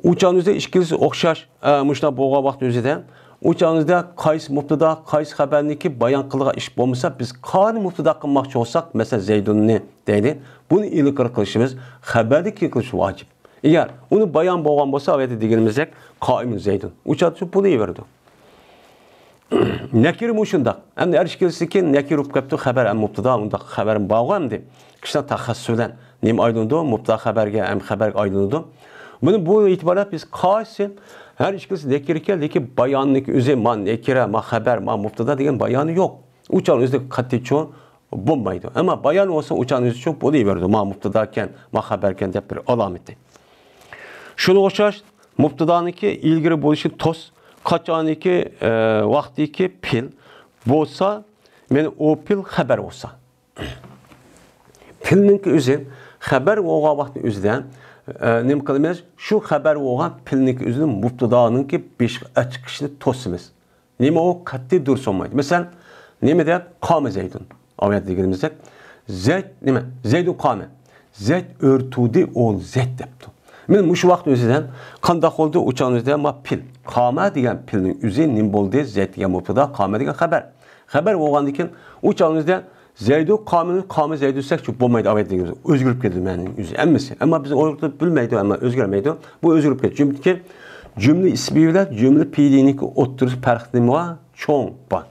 ئۇ چاغنىڭ ئۆزىدە ئىككىلىسى ئوخشاش، ئە، مۇشۇنداق بولغان ۋاقىت ئۆزىدە، ئۇ چاغنىڭ ئۆزىدە قايسى مۇبتادا، قايسى خەبەرنىكى بايان قىلىدىغان ئىش بولمىسا، بىز قانى مۇبتادا قىلماقچى بولساق، مەسىلەن، زەيدۇننى دەيلى، بۇنى ئىلگىرى قىلىشىمىز، خەبەردىن كېيىن قىلىش ۋاجىپ. ئەگەر ئۇنى بايان بولغان بولسا، ئاۋەتتە دېگىنىمىزدەك، «قائىمۇن زەيدۇن». ئۇ چاغدا بولۇۋېرىدۇ. نەكىرە مۇشۇنداق. ئەمدى ھەر ئىككىلىسىدىكى نەكىرە بولۇپ كەپتۇ، خەبەر ھەم مۇبتادا، ئۇنداق خەۋەر بارغۇ ئەمدى. كىشىلەر تەخەسسۇس بىلەن نېمە ئايلىنىدۇ؟ مۇبتادا خەبەرگە ھەم خەبەرگە ئايلىنىدۇ. بۇنى بۇ ئېتىباردا بىز قايسى، ھەر ئىككىلىسى نەكىرە ئىكەن، لېكىن باياننىڭكى ئۆزى، ما نەكىرە، ما خەبەر، ما مۇبتادا دېگەن بايانى يوق. ئۇ چاغنىڭ ئۆزىدە قەتئىيچۇ بولمايدۇ. ئەمما بايان بولسا ئۇ چاغنىڭ ئۆزىچۇ بولۇۋېرىدۇ. ما مۇبتاداكەن، ما خەبەركەن دەپ بىر ئالامىتى. شۇنىڭغا ئوخشاش مۇبتادانىڭكى ئىلگىرى بولۇشى توس، قاچانكى، ئە، ۋاقتىكى پېئىل بولسا، مانا ئۇ پېئىل خەبەر بولسا. پېئىلنىڭكى ئۆزى خەبەر بولغان ۋاقىتنىڭ ئۆزىدە، ئە، نېمە قىلىمىز؟ شۇ خەبەر بولغان پېئىلنىڭكى ئۆزىنى مۇبتادانىڭكى بېشىغا ئەچىقىشنى توسىمىز. نېمە ئۇ؟ قەتئىي دۇرۇس بولمايدۇ. مەسىلەن، نېمە دەپ؟ «قامە زەيدۇن». ئاۋەت دېگىنىمىزدەك، زەيد نېمە؟ «زەيدۇن قامە». زەيد ئۆرە تۇردى، ئۇ زەيد دەپتۇ. مانا مۇشۇ ۋاقىتنىڭ ئۆزىدە قانداق بولدى؟ ئۇ چاغنىڭ ئۆزىدە ما پېئىل. قامە دېگەن پېئىلنىڭ ئۆزى نېمە بولدى؟ زەيد دېگەن مۇبتادا، قامە دېگەن خەبەر. خەبەر بولغاندىن كېيىن، ئۇ چاغنىڭ ئۆزىدە زەيدۇ قامىنى، قامە زەيدۇ دېسەكچۇ بولمايدۇ، ئاۋەت دېگىنىمىز ئۆزگىرىپ كېتىدۇ مەنىنىڭ ئۆزى، ھەممىسى. ئەمما بىز ئۇيغۇردا بىلمەيدۇ، ئەمما ئۆزگەرمەيدۇ. بۇ ئۆزگىرىپ كېتىدۇ. چۈنكى جۈملە ئىسمى بىلەن جۈملە پېئىلىنىڭكى ئوتتۇرىسى پەرقى نېمە بار؟ چوڭ بار.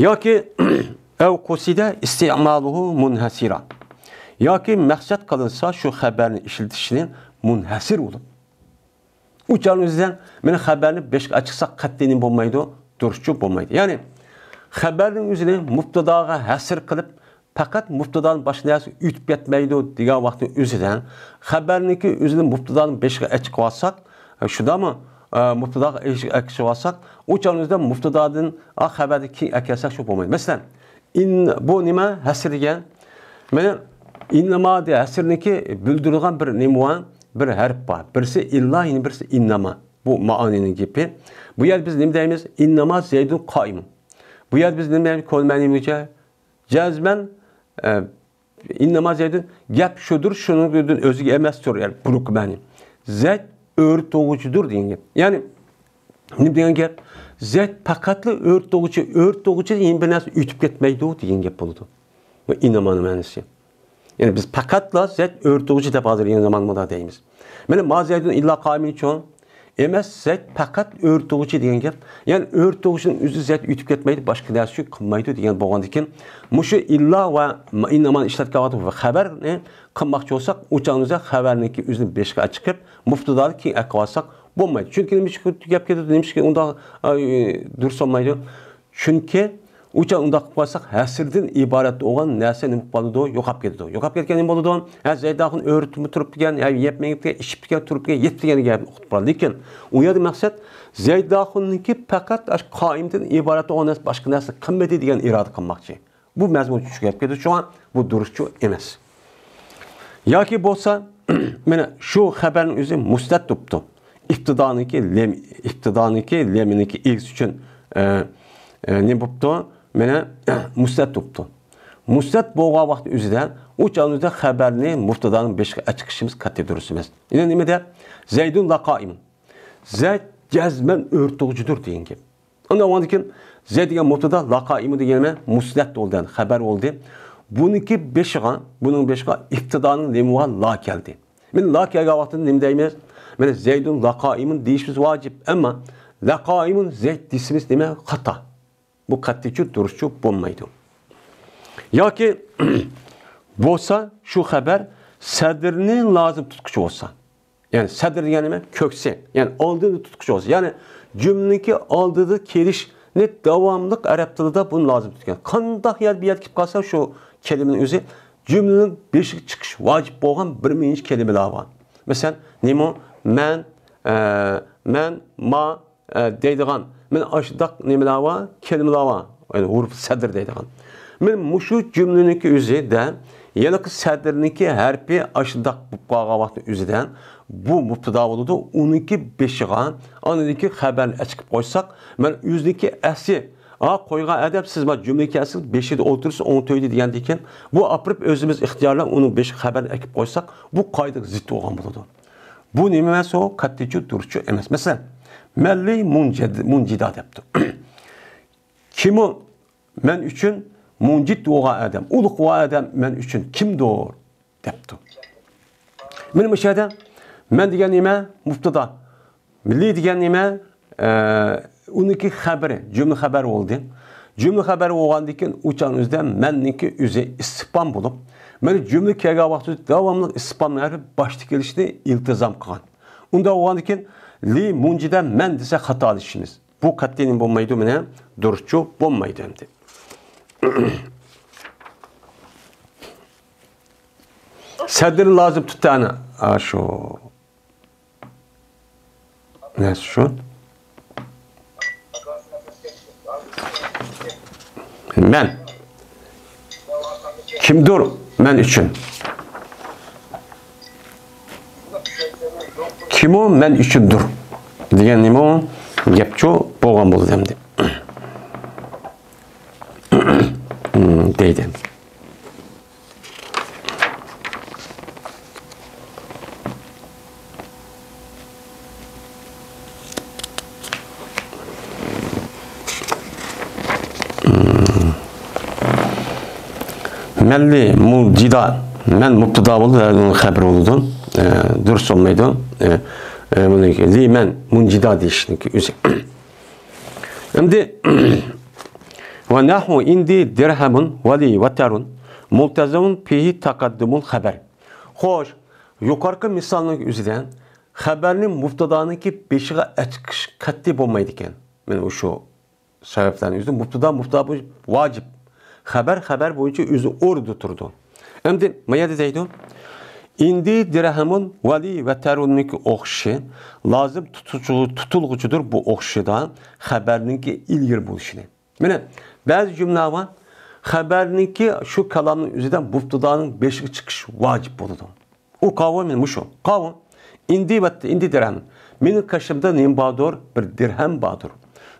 ياكى «ئەۋ قۇسىدە ئىستىئمالۇھۇ مۇنھەسىرا». ياكى مەقسەت قىلىنسا شۇ خەبەرنى ئىشلىتىشنى مۇنھەسىر بولۇپ. ئۇ چاغنىڭ ئۆزىدە مانا خەبەرنى بېشىغا ئاچىقساق قەتئىي نېمە بولمايدۇ؟ دۇرۇسچۇ بولمايدۇ. يەنى خەبەرنىڭ ئۆزىنى مۇبتاداغا ھەسر قىلىپ، پەقەت مۇبتادانى باشقا نەرسە ئۆتۈپ كەتمەيدۇ دېگەن ۋاقىتنىڭ ئۆزىدە خەبەرنىڭكى ئۆزىنى مۇبتادانىڭ بېشىغا ئەچىقىۋالساق، شۇنداقمۇ؟ مۇبتاداغا ئەچىقىۋالساق، ئۇ چاغنىڭ ئۆزىدە مۇبتادادىن خەبەرنى كېيىن ئەكەلسەك شۇ بولمايدۇ. مەسىلەن، ئىن-، بۇ نېمە؟ ھەسر دېگەن. مانا ئىنناما دە ھەسرنىڭكى بىلدۈرىدىغان بىر نېمە بار؟ بىر ھەرپ بار. بىرسى ئىللا، يەنە بىرسى ئىنناما. بۇ مائانىنىڭ گېپى. بۇ يەردە بىز نېمە دەيمىز؟ «ئىنناما زەيدۇن قائىمۇن». بۇ يەردە بىز نېمە دەيمىز؟ كۆرمەيمىزچە جەزمەن، ئە، «ئىنناما زەيدۇن»، گەپ شۇدۇر، شۇنىڭدىن ئۆزگە ئەمەستۇر، يەنى بۇرۇق مەنى. زەيد ئۆرە تۇرغۇچىدۇر دېگەن گەپ. يەنى نېمە دېگەن گەپ؟ زەيد پەقەتلا ئۆرە تۇرغۇچى، ئۆرە تۇرغۇچى يەنە بىر نەرسە ئۆتۈپ كەتمەيدۇ دېگەن گەپ بولىدۇ. بۇ ئىننامانىڭ مەنىسى. يەنى بىز پەقەتلا زەيد ئۆرە تۇرغۇچى دەپ ھازىر يەنە زاماندا دەيمىز. مانا ما زەيدۇن ئىللا قائىمۇنچۇ؟ ئەمەس، زەيد پەقەت ئۆرە تۇرغۇچى دېگەن گەپ. يەنى ئۆرە تۇرغۇچىنىڭ ئۆزى زەيد ئۆتۈپ كەتمەيدۇ، باشقا نەرسە قىلمايدۇ دېگەن بولغاندىكىن، مۇشۇ ئىللا ۋە ئىننامانى ئىشلەتكەن ۋاقىتتا خەبەرنى قىلماقچى بولساق، ئۇ چاغنىڭ ئۆزىدە خەبەرنىڭكى ئۆزىنى بېشىغا چىقىپ، مۇبتادانى كېيىن ئەكىۋالساق، بولمايدۇ. چۈنكى نېمە ئۈچۈن گەپ كېتىدۇ، نېمە ئۈچۈن ئۇنداق، ئاي، دۇرۇس بولمايدۇ؟ چۈنكى ئۇ چاغ ئۇنداق قىلىپ قالساق، ھەسىردىن ئىبارەت بولغان نەرسە نېمە بولىدۇ؟ يوقاپ كېتىدۇ. يوقاپ كەتكەن نېمە بولىدۇ؟ ھە، زەيداخۇن ئۆرە تۇرۇپتىكەن، ھە، يەپ مېڭىپتىكەن، ئىچىپتىكەن، تۇرۇپتىكەن، يېتىپتىكەن دېگەن گەپنى ئۇقتۇرۇپ قالىدۇ. لېكىن ئۇ يەردە مەقسەت زەيداخۇننىڭكى پەقەت ئاشۇ قائىمدىن ئىبارەت بولغان نەرسە، باشقا نەرسە قىلمىدى دېگەن ئىرادە قىلماقچى. بۇ مەزمۇن چۈشۈپ كېتىدۇ، شۇڭا بۇ دۇرۇسچۇ ئەمەس. ياكى بولسا، مانا شۇ خەبەرنىڭ ئۆزى مۇسنەد بوپتۇ. ئىپتىدانىڭكى لەم، ئىپتىدانىڭكى لەمنىڭكى ئىگىسى ئۈچۈن، ئە، ئە، نېمە بوپتۇ؟ مانا، مۇسنەد بوپتۇ. مۇسنەد بولغان ۋاقىت ئۆزىدە، ئۇ چاغنىڭ ئۆزىدە خەبەرنى مۇبتىدانىڭ بېشىغا ئەچىقىشىمىز قەتئىي دۇرۇس ئەمەس. يەنە نېمىدە؟ زەيدۇن لاقائىمۇن. زەيد جەزمەن ئۆرە تۇرغۇچىدۇر دېگەن گەپ. ئاندىن ئۇنىڭدىن كېيىن زەيد دېگەن مۇبتىدا، لاقائىمۇن دېگەن نېمە؟ مۇسنەد بولدى، يەنى خەبەر بولدى. بۇنىڭكى بېشىغا، بۇنىڭ بېشىغا ئىپتىدانىڭ نېمە بار؟ لا كەلدى. مانا لا كەلگەن ۋاقتىدا نېمە دەيمىز؟ مانا زەيدۇن لاقائىمۇن دېيىشىمىز ۋاجىپ. ئەمما لاقائىمۇن زەيد دېسىمىز نېمە؟ خاتا. بۇ قەتئىيچۇ، دۇرۇسچۇ بولمايدۇ. ياكى بولسا شۇ خەبەر سەدرىنى لازىم تۇتقۇچى بولسا. يەنى سەدر دېگەن نېمە؟ كۆكسى. يەنى ئالدىنى تۇتقۇچى بولسا. يەنى جۈملىنىڭكى ئالدىدا كېلىشنى داۋاملىق ئەرەب تىلىدا بۇنى لازىم تۇتقان. قانداق يەر بىر يەردە كېلىپ قالسا، شۇ كەلىمىنىڭ ئۆزى جۈملىنىڭ بېشىغا چىقىش ۋاجىپ بولغان بىر نەچچە كەلىمىلەر بار. مەسىلەن، نېمە؟ مەن، ئە، مەن، ما، ئە، دەيدىغان، مانا ئاشۇنداق نېمىلەر بار، كەلىمىلەر بار. يەنى ھۇرۇپ سەدر دەيدىغان. مانا مۇشۇ جۈملىنىڭكى ئۆزىدە ھېلىقى سەدرنىڭكى ھەرپى ئاشۇنداق بولۇپ قالغان ۋاقىتنىڭ ئۆزىدە بۇ مۇبتىدا بولىدۇ. ئۇنىڭكى بېشىغا ئاندىن كېيىن خەبەرنى ئەچىقىپ قويساق، مانا ئۆزىنىڭكى ئەسلى، ھە، قويغان ئادەم سىز مانا جۈملىنىڭكى ئەسلى بېشىدا ئولتۇرسا ئوڭ تۆگىدە دېگەندىن كېيىن، بۇ ئاپىرىپ ئۆزىمىز ئىختىيارلاپ ئۇنىڭ بېشىغا خەبەرنى ئەكىپ قويساق، بۇ قائىدىگە زىت بولغان بولىدۇ. بۇ نېمە ئەمەس ئۇ؟ قەتئىيچۇ، دۇرۇسچۇ ئەمەس. مەسىلەن، مەنلى مۇنجىد-، مۇنجىدا دەپتۇ. كىمۇ مەن ئۈچۈن مۇنجىد بولغان ئادەم، ئۇلۇغ بولغان ئادەم مەن ئۈچۈن كىمدۇر؟ دەپتۇ. مانا مۇشۇ يەردە مەن دېگەن نېمە؟ مۇبتىدا. لى دېگەن نېمە؟ ئە، ئۇنىڭكى خەبىرى، جۈملە خەبەر بولدى. جۈملە خەبەر بولغاندىن كېيىن ئۇ چاغنىڭ ئۆزىدە مەننىڭكى ئۆزى ئىستىفھام بولۇپ، مانا جۈملە كەلگەن ۋاقتىدا داۋاملىق ئىستىفھام ھەرپى باشتا كېلىشنى ئىلتىزام قىلغان. ئۇنداق بولغاندىن كېيىن لى مۇنجىدا مەن دېسە خاتالىشىمىز. بۇ قەتئىي نېمە بولمايدۇ، مانا دۇرۇسچۇ بولمايدۇ ئەمدى. سەدر لازىم تۇتتى ئەنە. ئاشۇ. نەرسە شۇ. مەن. كىمدۇر مەن ئۈچۈن. كىمۇ مەن ئۈچۈندۇر. دېگەن نېمە ئۇ؟ گەپچۇ بولغان بولدى ئەمدى. دەيدۇ. مەنلى مۇنجىدا، مەن مۇبتىدا بولىدۇ، خەبەر بولىدۇ. ئە، دۇرۇس بولمايدۇ. ئە، ئە، بۇنى لى مەن مۇنجىدا دېيىشنىڭكى ئۆزى. ئەمدى، ۋە نەھۋۇ ئىندى دىرھەمۇن ۋە لى ۋەتەرۇن مۇلتەزىمۇن فىھى تەقەددۇمۇل خەبەر. خوش، يۇقىرىقى مىسالنىڭ ئۆزىدە خەبەرنى مۇبتىدانىڭكى بېشىغا ئەچىقىش قەتئىي بولمايدىكەن. مانا شۇ سەۋەبلەرنىڭ ئۆزىدە مۇبتىدا، مۇبتىدا بويىچە ۋاجىپ. خەبەر، خەبەر بويىچە ئۆزى ئورنىدا تۇرىدۇ. ئەمدى ما يەردە دەيدۇ، ئىندى دىرھەمۇن ۋە لى ۋەتەرۇننىڭكى ئوخشىشى لازىم تۇتۇشى-، تۇتۇلغۇچىدۇر بۇ ئوخشىشىدا خەبەرنىڭكى ئىلگىرى بولۇشىنى. مانا، بەزى جۈملە بار، خەبەرنىڭكى شۇ كالامنىڭ ئۆزىدە مۇبتىدانىڭ بېشىغا چىقىش ۋاجىپ بولىدۇ. ئۇ قاۋۇ مانا مۇشۇ. قاۋۇ. ئىندى ۋەتتى، ئىندى دىرھەم. مېنىڭ قېشىمدا نېمە باردۇر؟ بىر دىرھەم باردۇر.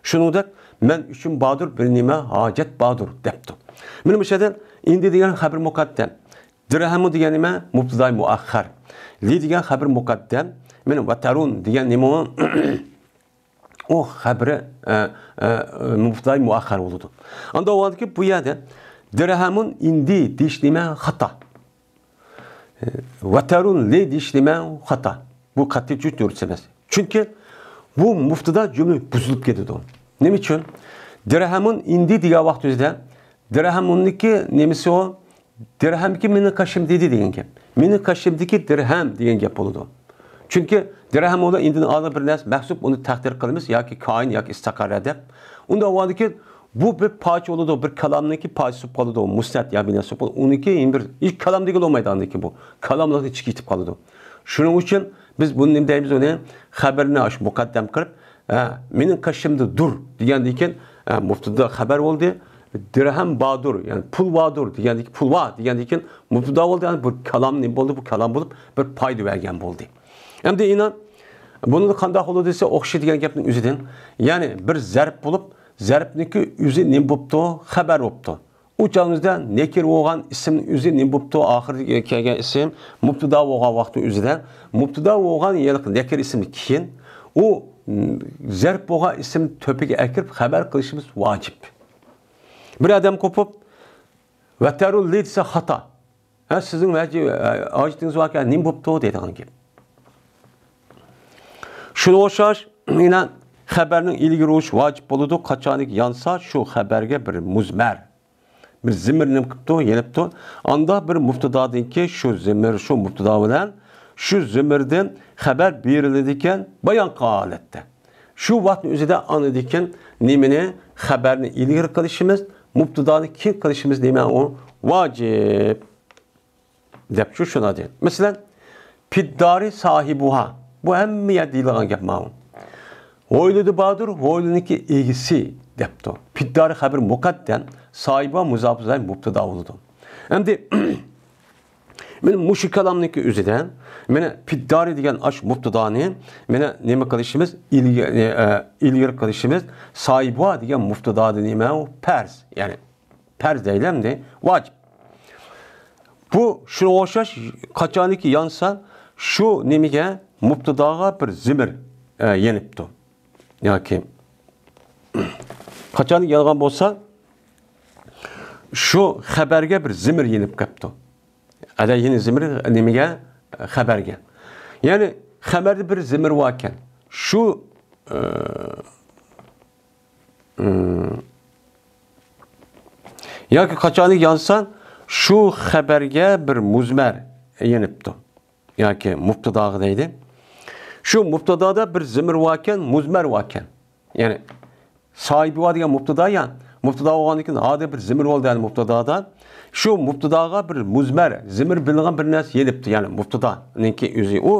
شۇنىڭدەك مەن ئۈچۈن باردۇر بىر نېمە، ھاجەت باردۇر، دەپتۇ. مانا مۇشۇ يەردە ئىندى دېگەن خەبەر مۇقەددەم. دىرھەمۇ دېگەن نېمە؟ مۇبتىداي مۇئەخخەر. لى دېگەن خەبەر مۇقەددەم. مانا ۋەتەرۇن دېگەن نېمە ئۇ؟ ئۇ خەبىرى، ئە، ئە، مۇبتىداي مۇئەخخەر بولىدۇ. ئاندا بولغاندىكىن بۇ يەردە دىرھەمۇن ئىندى دېيىش نېمە؟ خاتا. ئە، ۋەتەرۇن لى دېيىش نېمە؟ خاتا. بۇ قەتئىي چۈش دۇرۇس ئەمەس. چۈنكى بۇ مۇبتىدا جۈملە بۇزۇلۇپ كېتىدۇ. نېمە ئۈچۈن؟ دىرھەمۇن ئىندى دېگەن ۋاقىت ئۆزىدە دىرھەمۇننىڭكى نېمىسى ئۇ؟ دىرھەمكى مېنىڭ قېشىمدىدى دېگەن گەپ. مېنىڭ قېشىمدىكى دىرھەم دېگەن گەپ بولىدۇ. چۈنكى دىرھەم بولىدۇ، ئىندىن ئالدىن بىر نەرسە مەھسۇپ، ئۇنى تەقدىر قىلىمىز ياكى كائىن ياكى ئىستىقارە دەپ. ئۇنداق بولغاندىكىن بۇ بىر پارچە بولىدۇ، بىر كالامنىڭكى پارچىسى بولۇپ قالىدۇ، مۇسنەد يا بىر نەرسە بولۇپ قالىدۇ. ئۇنىڭكى يەنە بىر ھېچ كالام دېگىلى بولمايدۇ ئاندىن كېيىن بۇ. كالاملىقنىڭ ئىچىگە كېتىپ قالىدۇ. شۇنىڭ ئۈچۈن بىز بۇنى نېمە دەيمىز ئۇنى؟ خەبىرىنى ئاشۇ مۇقەددەم قىلىپ، ھە، مېنىڭ قېشىمدا دۇر دېگەندىن كېيىن، ھە، مۇبتەدا خەبەر بولدى. دىرھەم باردۇر، يەنى پۇل باردۇر دېگەندىن كېيىن، پۇل بار دېگەندىن كېيىن مۇبتەدا بولدى. يەنى بۇ كالام نېمە بولدى؟ بۇ كالام بولۇپ بىر پايدا بەرگەن بولدى. ئەمدى ئىنا بۇنى قانداق بولىدۇ دېسە، ئوخشاش دېگەن گەپنىڭ ئۆزىدىن، يەنى بىر زەرپ بولۇپ، زەرپنىڭكى ئۆزى نېمە بوپتۇ؟ خەبەر بوپتۇ. ئۇ چاغىمىزدا نەكىر بولغان ئىسىمنىڭ ئۆزى نېمە بوپتۇ؟ ئاخىرىدا كەلگەن ئىسىم مۇبتەدا بولغان ۋاقىتنىڭ ئۆزىدە، مۇبتەدا بولغان ھېلىقى نەكىر ئىسىمدىن كېيىن ئۇ، م، زەرپ بولغان ئىسىم تۆپىگە ئەكىرىپ خەبەر قىلىشىمىز ۋاجىپ. بىر ئادەم قوپۇپ، ۋەتەرۇل لى دېسە خاتا. ھە، سىزنىڭ ھاجى-، ھاجىتىڭىز باركەن، نېمە بوپتۇ دەيدىغان گەپ. شۇنىڭغا ئوخشاش، يەنە خەبەرنىڭ ئىلگىرى ئۇرۇش ۋاجىپ بولىدۇ، قاچانكى يانسا شۇ خەبەرگە بىر مۇزمەر، بىر زىمىر نېمە قىپتۇ؟ يېنىپتۇ. ئاندا بىر مۇبتادادىنكى شۇ زىمىر، شۇ مۇبتادا بىلەن شۇ زىمىردىن خەبەر بېرىلىدىكەن بايانقى ھالەتتە. شۇ ۋاقىتنىڭ ئۆزىدە ئاندىن كېيىن نېمىنى؟ خەبەرنى ئىلگىرى قىلىشىمىز، مۇبتادانى كېيىن قىلىشىمىز نېمە ئۇ؟ ۋاجىپ. دەپ شۇ شۇنى دەيدۇ. مەسىلەن، پىددارى ساھىبۇھا. بۇ ھەممە يەردە دېيىلىدىغان گەپ ماۋۇ. ھويلىدا باردۇر، ھويلىنىڭكى ئىگىسى دەپتۇ. پىددارى خەبىر مۇقەددەم، ساھىبۇھا مۇزاپۇ ئىلەيھى مۇبتادا بولىدۇ. ئەمدى مانا مۇشۇ كالامنىڭكى ئۆزىدە مانا پىددارى دېگەن ئاش مۇبتادانى مانا نېمە قىلىشىمىز؟ ئىلگە-، ئە، ئىلگىرى قىلىشىمىز. ساھىبۇھا دېگەن مۇبتادادىن نېمە ئۇ؟ پەرز. يەنى پەرز دەيلى ئەمدى، ۋاجىپ. بۇ شۇنىڭغا ئوخشاش، قاچانكى يانسا، شۇ نېمىگە، مۇبتاداغا بىر زىمىر، ئە، يېنىپتۇ. ياكى قاچانكى يانغان بولسا، شۇ خەبەرگە بىر زىمىر يېنىپ قاپتۇ. ئەلەيھىنى زىمىر نېمىگە؟ خەبەرگە. يەنى خەبەردە بىر زىمىر باركەن. شۇ، ئە، مم. ياكى قاچانكى يانسا، شۇ خەبەرگە بىر مۇزمەر يېنىپتۇ. ياكى مۇبتاداغا دەيدۇ. شۇ مۇبتادادا بىر زىمىر باركەن، مۇزمەر باركەن. يەنى ساھىبى بار دېگەن مۇبتادا يا. مۇبتادا بولغاندىن كېيىن ھازىر بىر زىمىر بولدى، يەنى مۇبتادادا. شۇ مۇبتاداغا بىر مۇزمەر، زىمىر بىلىنغان بىر نەرسە يېنىپتۇ، يەنى مۇبتادانىڭكى ئۆزى ئۇ.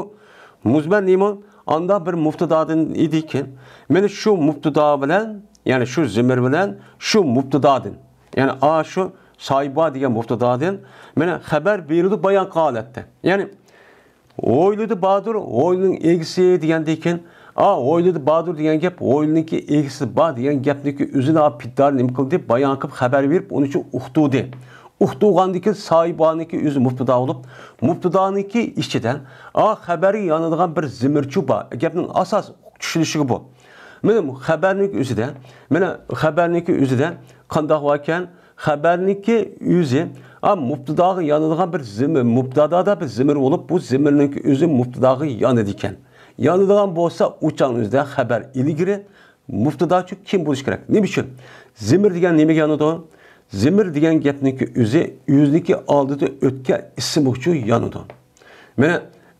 مۇزمەر نېمە؟ ئاندا بىر مۇبتادادىن ئىدىكەن، مانا شۇ مۇبتادا بىلەن، يەنى شۇ زىمىر بىلەن شۇ مۇبتادادىن، يەنى ئا شۇ ساھىبى بار دېگەن مۇبتادادىن مانا خەبەر بېرىلىدۇ بايانقى ھالەتتە. يەنى ھويلىدا باردۇر، ھويلىنىڭ ئىگىسى دېگەندىن كېيىن، ئا، ھويلىدا باردۇر دېگەن گەپ، ھويلىنىڭكى ئىگىسى بار دېگەن گەپنىڭكى ئۆزىنى ئا پىددار نېمە قىلدى؟ بايان قىلىپ خەبەر بېرىپ، ئۇنىڭ ئۈچۈن ئۇقتۇردى. ئۇقتۇرغاندىن كېيىن ساھىبانىڭكى ئۆزى مۇبتادا بولۇپ، مۇبتادانىڭكى ئىچىدە، ئا، خەبەرگە يانىدىغان بىر زىمىرچۇ بار. گەپنىڭ ئاساس چۈشىنىشىگە بۇ. مانا خەبەرنىڭ ئۆزىدە، مانا خەبەرنىڭكى ئۆزىدە قانداق باركەن؟ خەبەرنىڭكى ئۆزى، ئا، مۇبتاداغا يانىدىغان بىر زىمىر، مۇبتادادا بىر زىمىر بولۇپ، بۇ زىمىرنىڭكى ئۆزى مۇبتاداغا يانىدىكەن. يانىدىغان بولسا، ئۇ چاغنىڭ ئۆزىدە خەبەر ئىلگىرى، مۇبتاداچۇ كېيىن بولۇشى كېرەك. نېمە ئۈچۈن؟ زىمىر دېگەن نېمىگە يانىدۇ؟ زىمىر دېگەن گەپنىڭكى ئۆزى، ئۆزىنىڭكى ئالدىدا ئۆتكەن ئىسمىغىچۇ يانىدۇ. مانا،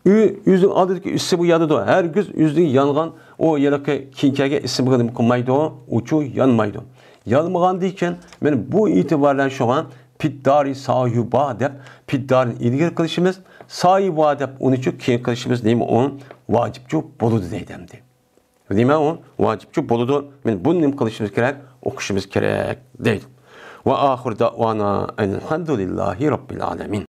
ئۆ-، ئۆزىنىڭ ئالدىدىكى ئىسمىغا يانىدۇ. ھەرگىز ئۆزىنىڭ يانغان، ئۇ ھېلىقى كېيىن كەلگەن ئىسمىغا نېمە قىلمايدۇ؟ ئۇچۇ يانمايدۇ. يانمىغاندىن كېيىن، مانا بۇ ئېتىبار بىلەن شۇڭا پىددارى ساھىبا دەپ، پىددارنى ئىلگىرى قىلىشىمىز، ساھىبا دەپ ئۇنىچۇ كېيىن قىلىشىمىز نېمە ئۇ؟ ۋاجىپچۇ بولىدۇ دەيدۇ ئەمدى. دېمەك، ئۇ ۋاجىپچۇ بولىدۇ. مانا بۇنى نېمە قىلىشىمىز كېرەك؟ ئوقۇشىمىز كېرەك دەيدۇ. ۋە ئاخىر دەۋانا ئەلھەمدۇلىللاھى رەببىل ئالەمىن.